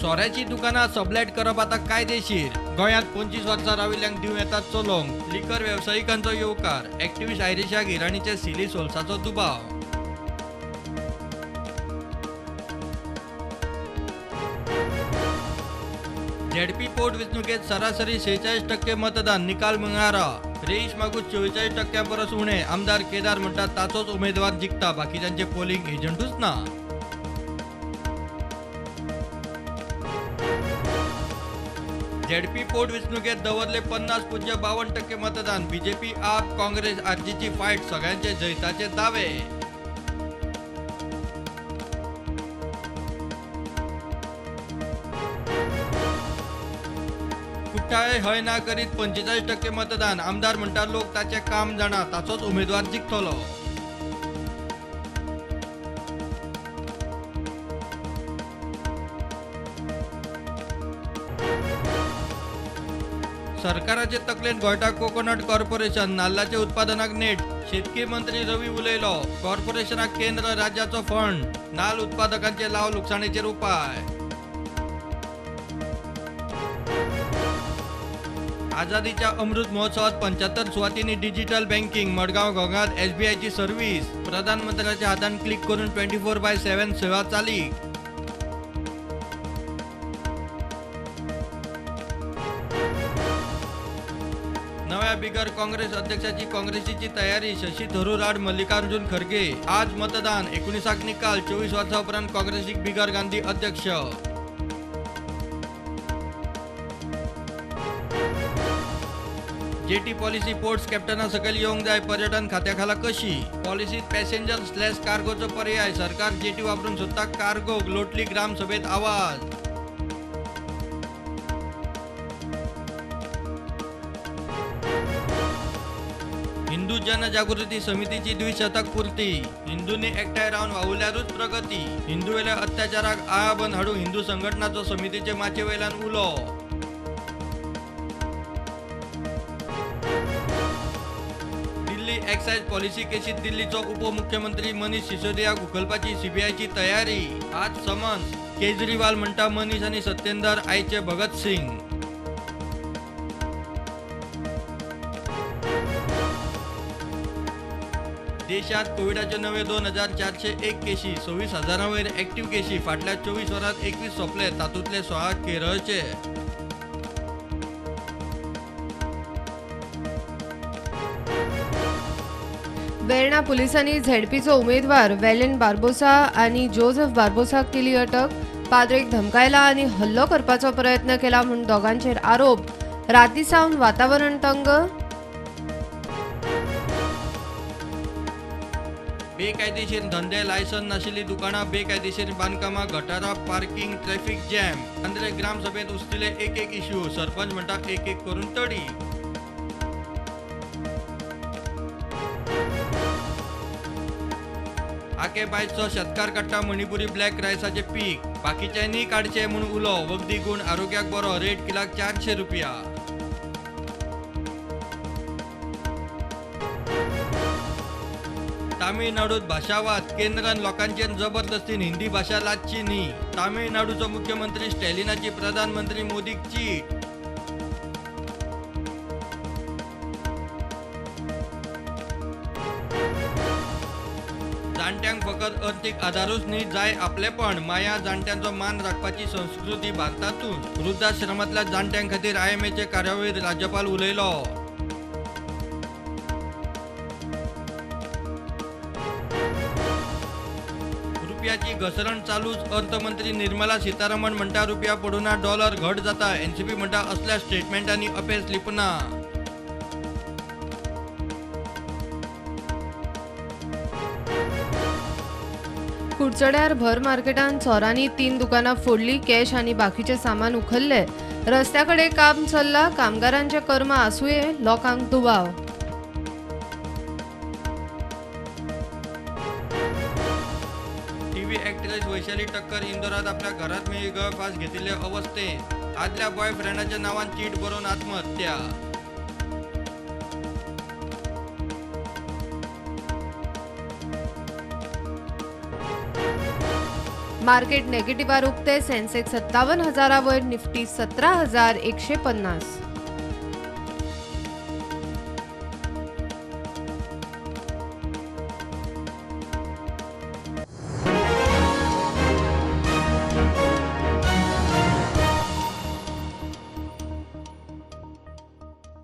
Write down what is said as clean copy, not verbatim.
सोऱ्याची दुकानां सबलेट करप आतां कायदेशीर. गोंयांत 25 वर्सां राविल्ल्यांक दिवं येतात चलोवंक. लिकर वेवसायिकांचो येवकार. एक्टिविस्ट आयरिशा गिराणीचे सिली सोल्साचो दुबाव. झेडपी पोटवेंचणुकेत सरासरी 46% मतदान. निकाल मंगळारा. रेईश मागूस 44% परस उणे. आमदार केदार म्हणटात ताचोच उमेदवार जिखता, बाकीच्यांचे पोलिंग एजंटूच ना. झेडपी पोटवेंचणुकेत दवरले 50.52% मतदान. बीजेपी, आप, काँग्रेस, आरजीची फायट. सगळ्यांचे जैताचे दावे. कुठ्ठाळे हय ना करीत 45% मतदान. आमदार म्हणटा लोक ताचें काम जाणा, ताचोच उमेदवार जिखतलो. सरकाराचे तकलेन घोळटा कोकोनट कॉर्पोरेशन. नाल्लाचे उत्पादनाक नेट. शेतकी मंत्री रवी उलयलो. कॉर्पोरेशनाक केंद्र राज्याचो फंड. नाल उत्पादकांचे लाव लुकसाणेचेर उपाय. आझादीच्या अमृत महोत्सवात 75 सुवातींनी डिजिटल बँकिंग. मडगांव गोंगात एसबीआयची सर्व्हिस. प्रधानमंत्र्याच्या हातान क्लिक करून 24/7 सेवा चालीक. नव्या बिगर काँग्रेस अध्यक्षाची काँग्रेसीची तयारी. शशी थरूर आड मल्लिकार्जुन खरगे. आज मतदान. 19 निकाल. 24 वर्सां उपरांत काँग्रेसीक बिगर गांधी अध्यक्ष. जेटी पॉलिसी पोर्ट्स कॅप्टना सकयल येवंक जाय. पर्यटन खात्या खाला कशी? पॉलिसीत पॅसेंजर स्लॅश कार्गोचो पर्याय. सरकार जेटी वापरूंक सोदता कार्गो. लोटली ग्रामसभेत आवाज. हिंदू जनजागृती समितीची द्विशतक पूर्ती. हिंदूंनी एकठांय रावन वावुरल्यारूच प्रगती. हिंदूवेल्या अत्याचाराक आळाबंद हाडूंक हिंदू संघटनाचो समितीचे माचये वयल्यान उलो. दिल्ली एक्सायज पॉलिसी केसीत दिल्लीचो उपमुख्यमंत्री मनीष सिसोदियाक उखलपाची सीबीआयची तयारी. आज समन्स. केजरीवाल म्हणटा मनीष आनी सत्येंदर आयचे भगत सिंग. देशात कोविडाच्यो नवे 2401 केशी. 26,000 वयर एक्टिव्ह केशी. फाटल्या 24 वरांत 21 सोंपले. तातूंतले 16 केरळचे. वेर्णा पुलिसांनी झेडपीचो उमेदवार वेलेन बार्बोसा आनी जोसेफ बार्बोसाक केली अटक. पाद्रेक धमकायला आनी हल्लो करपाचो प्रयत्न केला म्हूण दोगांचेर आरोप. राती सावन वातावरण तंग. बेकायदेशीर धंदे, लायसन नाशिल्ली दुकानां, बेकायदेशीर बांदकामां, गटारां, पार्किंग, ट्रॅफिक जॅम. आंद्रे ग्रामसभेंत उस्तिले एक एक इश्यू. सरपंच म्हणटा एक एक करून तडी. आके बायचो शेतकार काडटा मणिपुरी ब्लॅक रायसाचे पीक. बाकीच्यांनी काडचे म्हूण उलो. वखदी गुण, आरोग्याक बरो. रेट किलाक 400 रुपया. तामिळनाडूत भाशावाद. केंद्रान लोकांचेर जबरदस्तीन हिंदी भाशा लादची न्ही. तामिळनाडूचो मुख्यमंत्री स्टॅलिनाची प्रधानमंत्री मोदीक चीट. जाणट्यांक फकत अर्थीक आदारूच न्ही, जाय आपलेपण. माया जाणट्यांचो मान राखपाची संस्कृती भारतातून. वृद्धाश्रमांतल्या जाणट्यां खातीर आयएमएचे कार्यावळीत राज्यपाल उलयलो. रुपयाची घसरण चालूच. अर्थमंत्री निर्मला सीतारामन म्हणटा रुपया पडुना, डॉलर घट जाता. एनसीपी म्हणटा असल्या स्टेटमेंटांनी अपेस लिपना. कुडचड्यार भर मार्केटान चोरांनी 3 दुकानां फोडली. कॅश आनी बाकीचे सामान उखल्ले. रस्त्या कडेन काम चल्ला. कामगारांचे कर्म आसुये, लोकांक दुबाव. टीव्ही ॲक्ट्रेस वैशाली टक्कर इंदोरात आपल्या घरात मेळी गळफास घेतिल्ले अवस्थेत. आदल्या बॉयफ्रेंडाच्या नावान चीट बरोवन आत्महत्या. मार्केट नेगेटिव्हार उक्ते. सेन्सेक्स 57,000 वयर, निफ्टी 17,150.